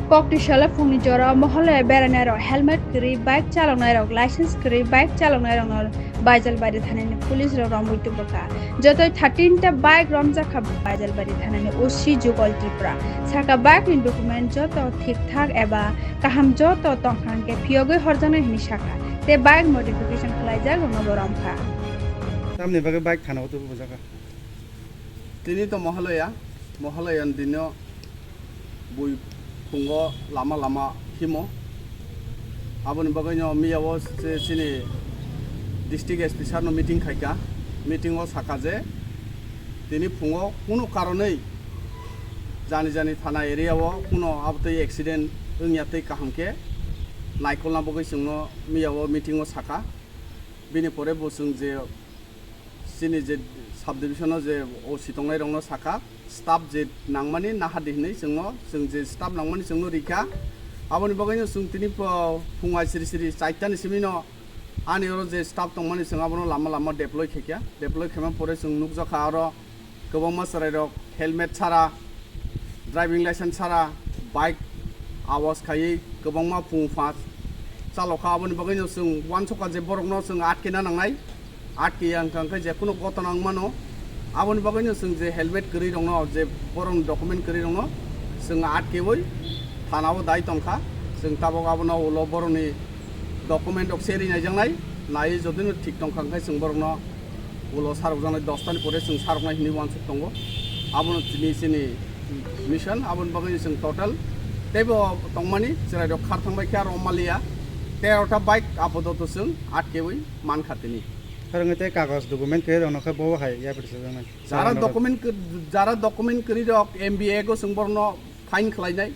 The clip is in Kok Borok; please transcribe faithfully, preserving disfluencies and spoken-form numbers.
Kokti salo phungni jora o Mohalaya berainairok helmet kwrwi bike chaloknairok, license kwrwi bike chaloknairokno Baijalbari thanani police rok romwi tubukha. Jotoi thirteen ta bike romjakha Baijalbari thanani O C Jugal Tripura. Saka bike ni document joto thik thak eba kaham joto tongkha hwnkhe phiyogwi horjaknai hwnwi sakha. Tei bike modification khlaijak rokno bo romkha. Tamni bagwi bike thana o tubujakha. Tini to Mohalaya, Mohalaya ni dino bui phungo lama lama himo. Aboni bagwi no miya o se chini district S P sir no meeting khaika. Meeting o saka je tini phungo kunu karonwi jani jani thana area o kuno abotwi accident wngya tei kaham khe naikolna bagwi chwngno miya o meeting o saka. Bini pore bo chwng je chini je subdivision o je O C tongnai rokno saka, staff je nangmani nahadi hinwi chwngno, chwng je staff nangmani chwngno rikha. Aboni bagwino chwng tini pho-, phung ai siri siri chaitani simino ani oro je staff tongmani chwng abono lama lama deploy khaikha. Deploy khaima pore chwng nukjakha aro kwbangma chwrairok helmet sara, driving license sara bike awas khaiwi kwbangma phung pha chalokha. Aboni bagwino chwng uansukha je borokno chwng atkena nangnai, atkeya wngkha hwnkhe je kunu gotona wngmano. Aboni bagwino chwng je helmet kwrwi rokno, je borokni document kwrwi rokno chwng atkewi thanao dai tongkha. Chwng tabok abono ulo borokni document rok se rinaijaknai, naiwi jodino thik tongkha hwnkhe chwng borokno ulo sarokjaknai, dos tani pore chwng saroknai hinwi uansuk tongo. Abono tini chini mission, aboni bagwi chwng total teibo tongmani chwrairok khar thangbai khe aro maliya tero ta bike apadoto chwng atkewi mankha tini. Phwrwngwi tei kagoj document kwrwi rokno khe bo hai yapri sajaknai. Jara Jara document kwr-, jara document kwrwi rok M B A go chwng borokno fine khlainai.